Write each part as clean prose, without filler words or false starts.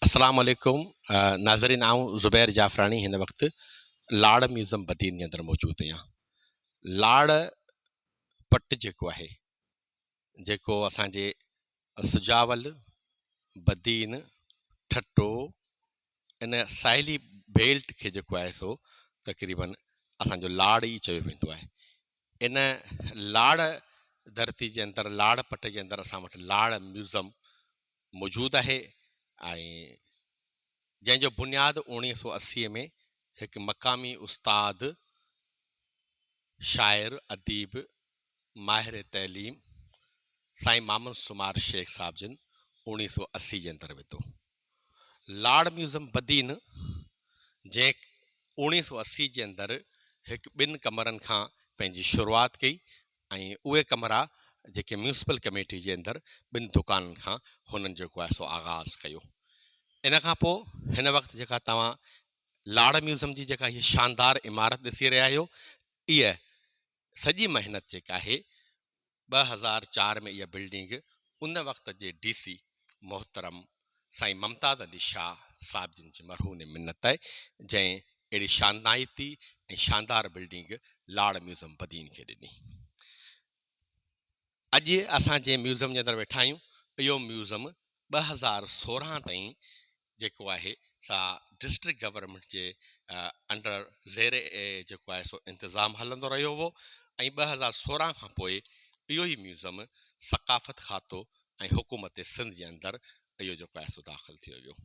السلام عليڪم ناظرين آئون زبير جعفراڻي هن وقت لاڙ ميوزم بدين جي اندر موجود آهيان لاڙ پٽ جيڪو آهي جيڪو اسانجي سجاول بدين ٺٽو ان ساحلي بيلٽ کي جيڪو آهي سو تقريبن اسانجو لاڙ ئي چيو ويندو آهي ان لاڙ ڌرتي جي اندر لاڙ پٽ جي اندر اسان وٽ لاڙ ميوزم موجود آهي ۽ جنهن جو بنياد 1980 ۾ هڪ مقامي استاد، شاعر، اديب، ماهر تعليم سائين مامن سمار شيخ صاحب جن 1980 جي اندر وڌو. لاڙ ميوزم بدين جنهن 1980 جي اندر هڪ ٻن ڪمرن کان پنهنجي شروعات ڪئي ۽ اهي ڪمرا جيڪي ميونسپل ڪميٽي جي اندر ٻن دڪانن کان هنن جيڪو آهي سو آغاز ڪيو. ان کان پوء هن وقت جيڪا توهان لاڙ ميوزم جي جيڪا هيء شاندار عمارت ڏسي رهيا آهيو اها سڄي محنت جيڪا آهي 2004 ۾ اها بلڊنگ ان وقت جي ڊي سي محترم سائين ممتاز علي شاهه صاحب جن جي مرهون منت آهي جنهن اهڙي شانائتي ۽ شاندار بلڊنگ لاڙ ميوزم بدين کي ڏني. اڄ اسان جنهن ميوزم جي اندر ويٺا آهيون اهو ميوزم 2016 تائين جيڪو آهي سا ڊسٽرڪٽ گورنمينٽ جي انڊر زير جيڪو آهي سو انتظام هلندو رهيو هو ۽ 2016 کان پوء اهو ئي ميوزم ثقافت کاتو ۽ حڪومت سنڌ جي اندر اهو جيڪو آهي سو داخل ٿي ويو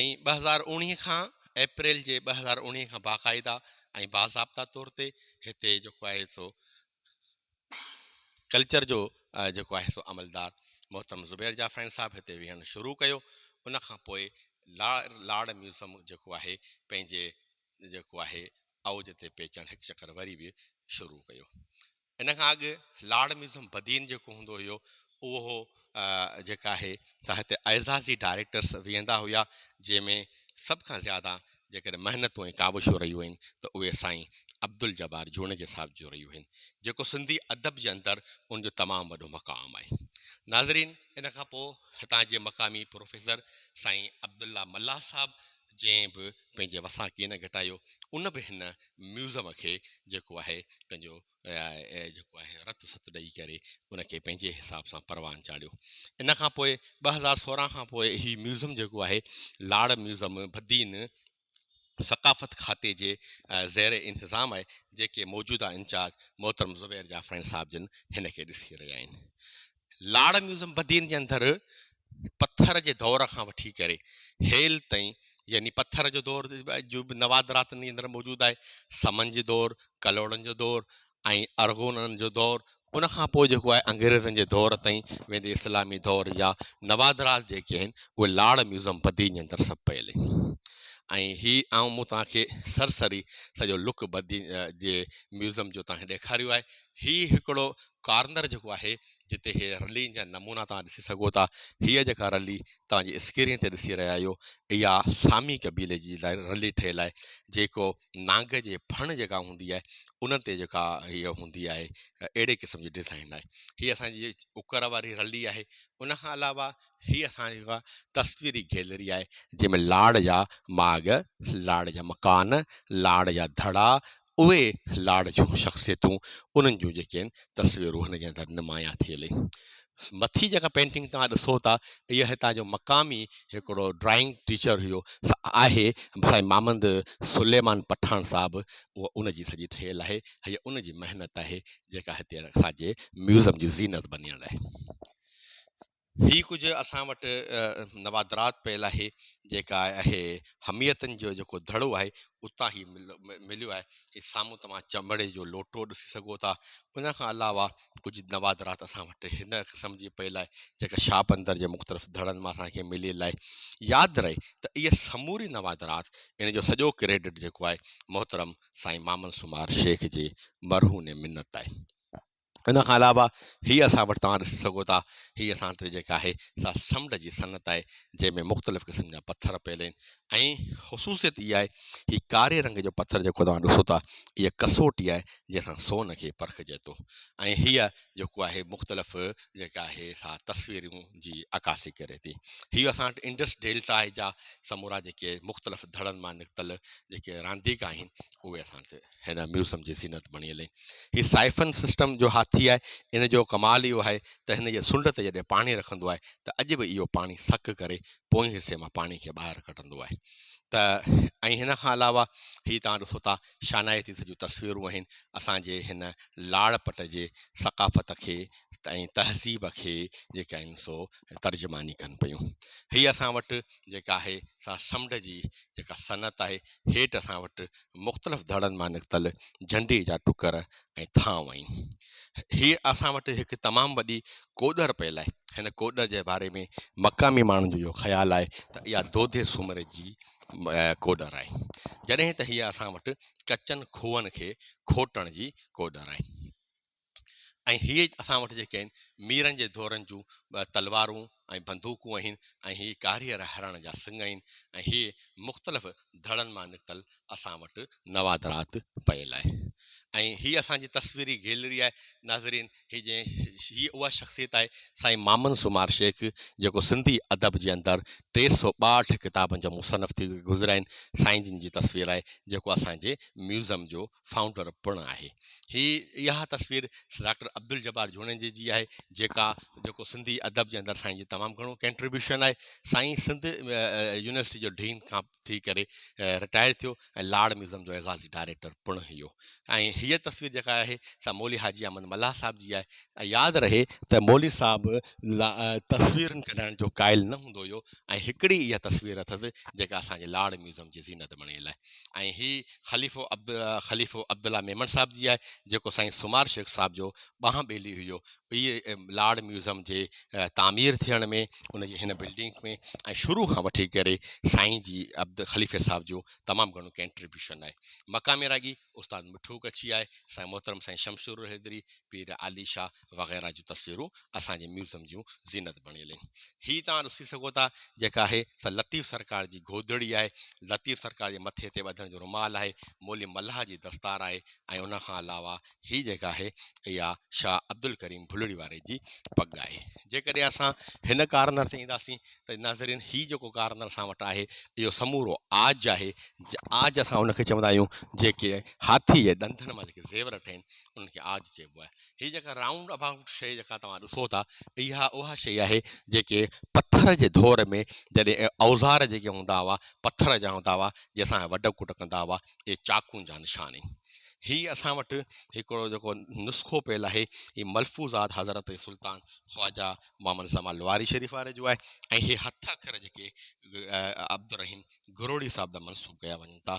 ۽ 2019 کان اپريل جي 2019 کان باقاعده ۽ باضابطا طور تي هتي جيڪو آهي سو ڪلچر جو جيڪو آهي سو عملدار محترم زبير جعفراڻي صاحب هتي ويهڻ شروع ڪيو ان کان پوء لاڙ ميوزم جيڪو آهي پنهنجي جيڪو آهي اوج تي پهچڻ هڪ چڪر وري به شروع ڪيو ان کان اڳ لاڙ ميوزم بدين جيڪو هوندو هيو اهو جيڪا آهي ته هتي اعزازي ڊائريڪٽرس ويهندا هيا جنهن ۾ سڀ کان زياده جيڪڏهن محنتون ۽ ڪاوشون رهيون آهن ته اهي سائين عبدالجبار جوڻيجي صاحب جون رهيون آهن جيڪو سنڌي ادب جي اندر ان جو تمام وڏو مقام آهي ناظرين ان کان پوء هتان جي مقامي پروفيسر سائين عبدالله ملاح صاحب جنهن به پنهنجي وسان ڪين گهٽايو ان به هن ميوزم کي جيڪو آهي پنهنجو جيڪو آهي رت ست ڏئي ڪري ان کي پنهنجي حساب سان پروان چاڙهيو ان کان پوء 2016 کان پوء هي ميوزم جيڪو آهي لاڙ ميوزم بدين ثقافت کاتي جي زير انتظام آهي جيڪي موجوده انچارج محترم زبير جعفراڻي صاحب جن هن کي ڏسي رهيا آهن لاڙ ميوزم بدين جي اندر پٿر جي دور کان وٺي ڪري هيل تائين يعني پٿر جو دور جو به نوادراتن جي اندر موجود آهي سمن جي دور ڪلهوڙن جو دور ۽ ارغونن جو دور ان کان پوء جيڪو آهي انگريزن جي دور تائين ويندي اسلامي دور جا نوادرات جيڪي آهن اهي لاڙ ميوزم بدين جي اندر سڀ پيل آهن ۽ هي آئون مون توهان کي سرسري سڄو لڪ بدين جي ميوزم جو توهان کي ڏيکاريو آهي هي هڪڙو ڪارنر جيڪو آهي جتي هي رلين جا نمونا توهان ڏسي سگهو ٿا هيء جيڪا رلي توهان جي اسڪرين تي ڏسي رهيا آهيو اها سامي قبيلي جي رلي ٺهيل آهي جيڪو نانگ جي ڦڻ جيڪا هوندي آهي ان تي جيڪا هيء هوندي آهي اهڙي قسم جي ڊزائن آهي هي اسان جي اڪر واري رلي آهي ان کان علاوه هي اسان جي جيڪا تصويري گيلري آهي جنهن ۾ لاڙ جا ماڳ لاڙ جا مڪان لاڙ جا ڌڙا اهي لاڙ جون شخصيتون انهن جون جيڪي آهن تصويرون هن جي اندر نمايان ٿيل آهن. مٿي جيڪا پينٽنگ توهان ڏسو ٿا اها هتان جو مقامي هڪڙو ڊرائنگ ٽيچر هيو آهي سائين محمد سليمان پٺاڻ صاحب اها ان جي سڄي ٺهيل آهي هيء ان جي محنت آهي جيڪا هتي اسان جي ميوزم جي زينت بنيل آهي. هي ڪجهه اسان وٽ نوادرات پيل آهي جيڪا آهي حميتن جو جيڪو دڙو آهي اتان هي مليو آهي هي سامهون توهان چمڙي جو لوٽو ڏسي سگهو ٿا ان کان علاوه ڪجهه نوادرات اسان وٽ هن قسم جي پيل آهي جيڪا شاهه بندر جي مختلف دڙن مان اسان کي مليل آهي ياد رهي ته اهي سموري نوادرات ان جو سڄو ڪريڊٽ جيڪو آهي محترم سائين مامن سمار شيخ جي مرهون منت آهي. ان کان علاوه هي اسان وٽ توهان ڏسي سگهو ٿا هي اسان وٽ جيڪا آهي سا سمنڊ جي صنعت آهي جنهن ۾ مختلف قسم جا پٿر پيل آهن ۽ خصوصيت اها آهي هي ڪاري رنگ جو پٿر جيڪو توهان ڏسو ٿا اها ڪسوٽي آهي جنهن سان سون کي پرکجي ٿو ۽ هيء جيڪو آهي مختلف جيڪا آهي سا تصويرون جي عڪاسي ڪري ٿي. هي اسان وٽ انڊس ڊيلٽا جا سمورا جيڪي مختلف ڌڙن مان نڪتل جيڪي رانديڪا آهن اهي اسان وٽ هن ميوزم جي زينت بڻيل آهن. هي سائفن سسٽم جو هاٿي آهي، ان جو ڪمال اهو آهي ته هن جي سنڊ تي جڏهن پاڻي رکندو آهي ته اڄ به اهو پاڻي سڪ ڪري پوئين حصي مان پاڻي کي ٻاهر ڪڍندو آهي ته ۽ هن کان علاوه هي توهان ڏسو ٿا شانائتي سڄيون تصويرون آهن اسان جي هن لاڙ پٽ جي ثقافت کي ۽ تهذيب کي جيڪي آهن سو ترجماني ڪن پيون. هي اسان وٽ جيڪا آهي سا سمنڊ جي جيڪا صنعت آهي، هيٺ اسان وٽ مختلف ڌڙن مان نڪتل جهنڊي جا ٽڪر ۽ ٿانو آهن. هي اسان وٽ هڪ تمام وڏي ڪوڏر پيل آهي. هن ڪوڏر جي باري ۾ مقامي ماڻهن جو اهو خيال آهي ته اها دودي سومري جي ڪوڏر آهي. جڏهن ته هيء اسان وٽ ڪچن کوهن کي کوٽڻ جي ڪوڏر آهي. ۽ هي اسان وٽ جيڪي آهن ميرن جي دورن جون تلوارون ۽ بندوقون آهن ۽ هي ڪاريهر هرڻ جا سڱ آهن ۽ هي مختلف ڌڙن مان نڪتل اسان وٽ نوادرات پيل آهي ۽ هي اسان جي تصويري گيلري آهي. ناظرين هي جنهن هي اها شخصيت آهي سائين مامن سومار شيخ جيڪو سنڌي ادب جي اندر 362 ڪتابن جو مصنف ٿي گذريا آهن سائين جن جي تصوير آهي جيڪو اسان جي ميوزم جو فائونڊر پڻ آهي. هي اها تصوير ڊاڪٽر عبدالجبار جوڻيجي جي آهي جيڪا جيڪو سنڌي ادب جي اندر سائين جي تمام گهڻو ڪنٽريبيوشن آهي. سائين سنڌ يونيورسٽي جو ڊين کان ٿي ڪري رٽائر ٿيو ۽ لاڙ ميوزم جو اعزازي ڊائريڪٽر پڻ هيو ۽ هيء تصوير جيڪا آهي سا مولوي حاجي احمد ملاح صاحب جي آهي ۽ ياد رهي ته مولوي صاحب تصويرن ڪڍائڻ جو قائل نه هوندو هيو ۽ هڪڙي اها تصوير اٿس جيڪا اسان جي لاڙ ميوزم جي زينت بڻيل آهي. ۽ هي خليفو عبد خليفو عبدالله ميمڻ صاحب جي آهي جيڪو سائين سومار شيخ صاحب جو ٻانهن ٻيلي هيو. هي لاڙ ميوزم جي تعمير ٿيڻ ۾ ان جي هن بلڊنگ ۾ ۽ شروع کان وٺي ڪري سائين جي عبد خليفي صاحب جو تمام گهڻو ڪنٽريبيوشن آهي. مقامي راڳي استاد مٺو ڪڇي آهي، سائين محترم سائين شمشير الحيدري، پير عالي شاهه وغيره جون تصويرون اسان جي ميوزم جون زينت بڻيل آهن. هي توهان ڏسي سگهو ٿا جيڪا آهي سا لطيف سرڪار جي گودڙي آهي، لطيف سرڪار جي مٿي تي ٻڌڻ جو رومال آهي، مولي ملاح جي دستار آهي ۽ ان کان علاوه هي جيڪا آهي اها شاهه عبدالڪريم ڀلڙي واري جي پڳ آهي. جيڪڏهن اسان هن ڪارنر تي اينداسين ته ناظرين هي جيڪو ڪارنر اسان وٽ آهي اهو سمورو عاج آهي، عاج اسان ان کي چوندا آهيون جيڪي هاٿي جي ڏندن مان جيڪي زيور ٺهن انهن کي عاج چئبو آهي. هي جيڪا رائونڊ ابائوٽ شيء جيڪا توهان ڏسو ٿا اها اها شيء آهي جيڪي پٿر جي دور ۾ جڏهن اوزار جيڪي هوندا هئا پٿر جا هوندا هئا جنهن سان وڍ ڪٽ ڪندا هئا اهي چاقون جا نشان آهن. هي اسان وٽ هڪڙو جيڪو نسخو پيل آهي هي ملفوظات حضرت سلطان خواجه محمد زمان لواري شريف واري جو آهي ۽ هي هٿ اکر جيڪي عبدالرحيم گروڙي صاحب ڏانهن منسوب ڪيا وڃن ٿا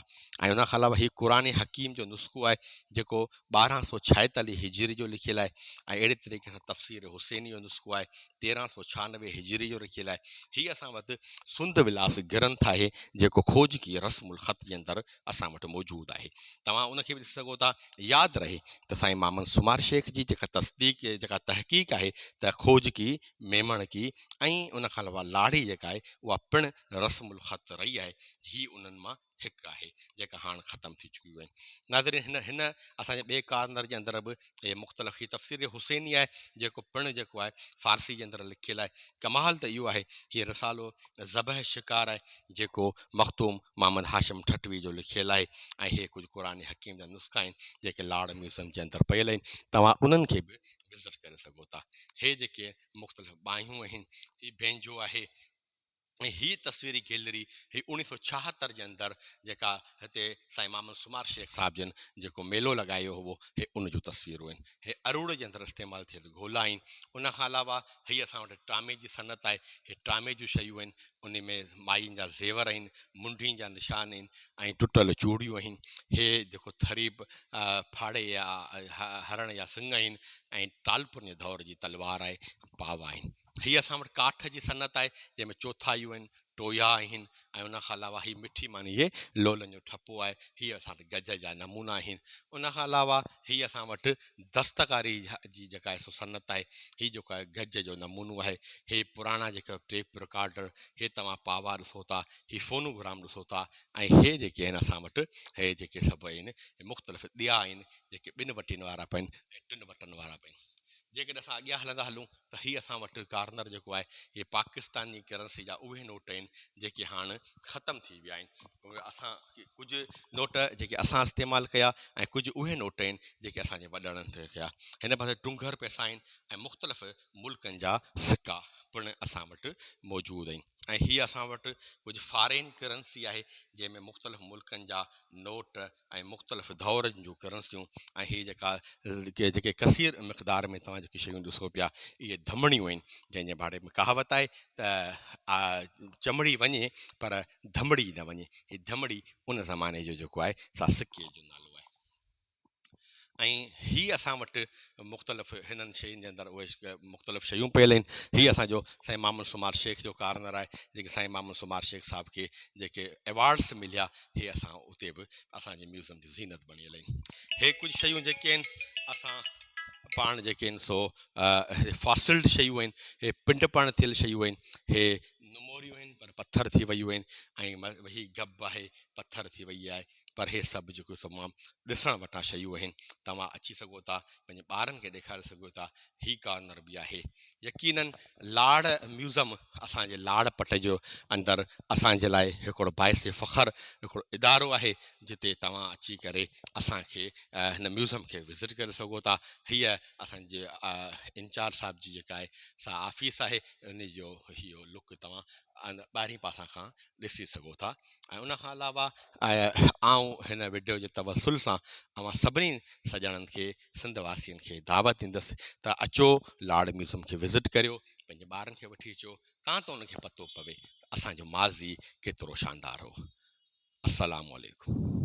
۽ ان کان علاوه هي قرآن حڪيم جو نسخو آهي جيڪو 1246 هجري جو لکيل آهي ۽ اهڙي طريقي سان تفسير حسيني جو نسخو آهي 1396 هجري جو لکيل آهي. هي اسان وٽ سنڌ ولاس گرنٿ آهي جيڪو کوجڪي رسم الخط جي اندر اسان وٽ موجود آهي. توهان ان کي به ڏسي سگهو ٿا. ياد رهي ته سائين محمد سومار شيخ جي جيڪا تصديق جيڪا تحقيق آهي ته کوجڪي، ميمڻڪي ۽ ان کان علاوه لاڙي جيڪا آهي اها پڻ رسم الخط رهي آهي. هي انهن مان هڪ آهي جيڪا هاڻ ختم ٿي چڪيون آهن. ناظرين هن هن اسان جي ٻئي ڪارنر جي اندر به اهي مختلف هي تفسير حسيني آهي جيڪو پڻ جيڪو آهي فارسي جي اندر لکيل آهي. ڪمال ته اهو آهي هي رسالو ذبح شڪار آهي جيڪو مخدوم محمد هاشم ٺٽوي جو لکيل آهي ۽ هي ڪجهه قرآن حڪيم جا نسخا آهن جيڪي لاڙ ميوزم جي اندر پيل آهن توهان انهن کي به وزٽ ڪري سگهو ٿا. هي جيڪي مختلف ٻانهيون آهن هي بينجو آهي. ۽ هيء تصويري گيلري هي 1976 جي اندر جيڪا هتي سائين محمد سومار شيخ صاحب جن جيڪو ميلو لڳايو هئو هي ان جون تصويرون آهن. هي اروڙ جي اندر استعمال ٿيل گولا آهن. ان کان علاوه هي اسان وٽ ٽرامي جي صنعت آهي. هي ٽرامي جون شيون آهن. ان ۾ مائين جا زيور آهن، منڊين جا نشان آهن ۽ ٽٽل چوڙيون آهن. هي جيڪو ٿري ڦاڙي يا هرڻ جا سڱ آهن ۽ ٽالپرن جي دور جي تلوار آهي، پاوا آهن. هي اسان وٽ ڪاٺ جي صنعت آهي، جنهن ۾ چوٿايون آهن، ٽويا آهن ۽ ان کان علاوه هي مٺي ماني جي لولن جو ٺپو آهي. هي اسان وٽ گج جا نمونا آهن. ان کان علاوه هي اسان وٽ دستڪاري جي جيڪا آهي سو صنعت آهي. هي جيڪو آهي گج جو نمونو آهي. هي پراڻا جيڪا ٽيپ رڪارڊر، هي توهان پاوا ڏسو ٿا، هي فونوگرام ڏسو ٿا ۽ هي جيڪي آهن اسان وٽ هي جيڪي سڀ آهن هي مختلف ڏيئا آهن جيڪي ٻن وٽين وارا به آهن ۽ ٽن وٽن وارا به آهن. جيڪڏهن اسان اڳيان هلندا هلون ته هي اسان وٽ ڪارنر جيڪو آهي هي پاڪستان جي ڪرنسي جا اهي نوٽ آهن جيڪي هاڻ ختم ٿي ويا آهن. اهي اسان ڪجهه نوٽ جيڪي اسان استعمال ڪيا ۽ ڪجهه اهي نوٽ آهن جيڪي اسان جي وڏڙن تي ڪيا. هن پاسي ٽونگر پئسا آهن ۽ مختلف ملڪن جا سڪا پڻ اسان وٽ موجود آهن ۽ هي اسان وٽ ڪجهه فارين ڪرنسي آهي جنهن ۾ مختلف ملڪن جا نوٽ ۽ مختلف دورن جون ڪرنسيون ۽ هي جيڪا جيڪي ڪثير مقدار ۾ توهان جيڪي شيون ڏسو پيا اهي ڌمڻيون آهن جنهن جي باري ۾ ڪهاوت آهي ته چمڙي وڃي پر ڌمڙي نه وڃي هي ڌمڙي ان زماني جو جيڪو آهي سا سڪي جو نالو آهي ۽ هي اسان وٽ مختلف هنن شين جي اندر اهي مختلف شيون پيل آهن. هي اسان جو سائين مامون سومار شيخ جو ڪارنر آهي جيڪي سائين مامون سومار شيخ صاحب کي جيڪي ايوارڊس مليا هي اسان اتي به اسان جي ميوزم جي زينت بڻيل آهن. هي ڪجهه شيون جيڪي آهن اسان پاڻ جيڪي آهن سو فاسلڊ شيون آهن هي پنڊ پاڻ ٿيل شيون آهن هي نموريون آهن پر پٿر ٿي ويون آهن ۽ هي گب آهي پٿر ٿي وئي آهي پر هي سڀ جيڪو تمام ڏسڻ وٽان شيون آهن توهان اچي سگهو ٿا پنهنجي ٻارن کي ڏيکاري سگهو ٿا هي ڪارنر به آهي يقينن لاڙ ميوزم اسان جي لاڙ پٽ جو اندر اسان جي لاء هڪڙو باعث فخر هڪڙو ادارو آهي جتي توهان اچي ڪري اسان کي هن ميوزم کي وزٽ ڪري سگهو ٿا هيء اسان جي انچارج صاحب جي جيڪا آهي سا آفيس آهي ان جو هيء لڪ توهان ٻاهرين پاسان کان ڏسي سگهو ٿا ۽ ان کان علاوه آئون هن وڊيو جي توسل سان اوهان سڀني سڄڻن کي سنڌ واسين کي دعوت ڏيندس ته اچو لاڙ ميوزم کي وزٽ ڪريو پنهنجي ٻارن کي وٺي اچو تان ته انهن کي پتو پوي ته اسان جو ماضي ڪيترو شاندار هو السلام عليڪم.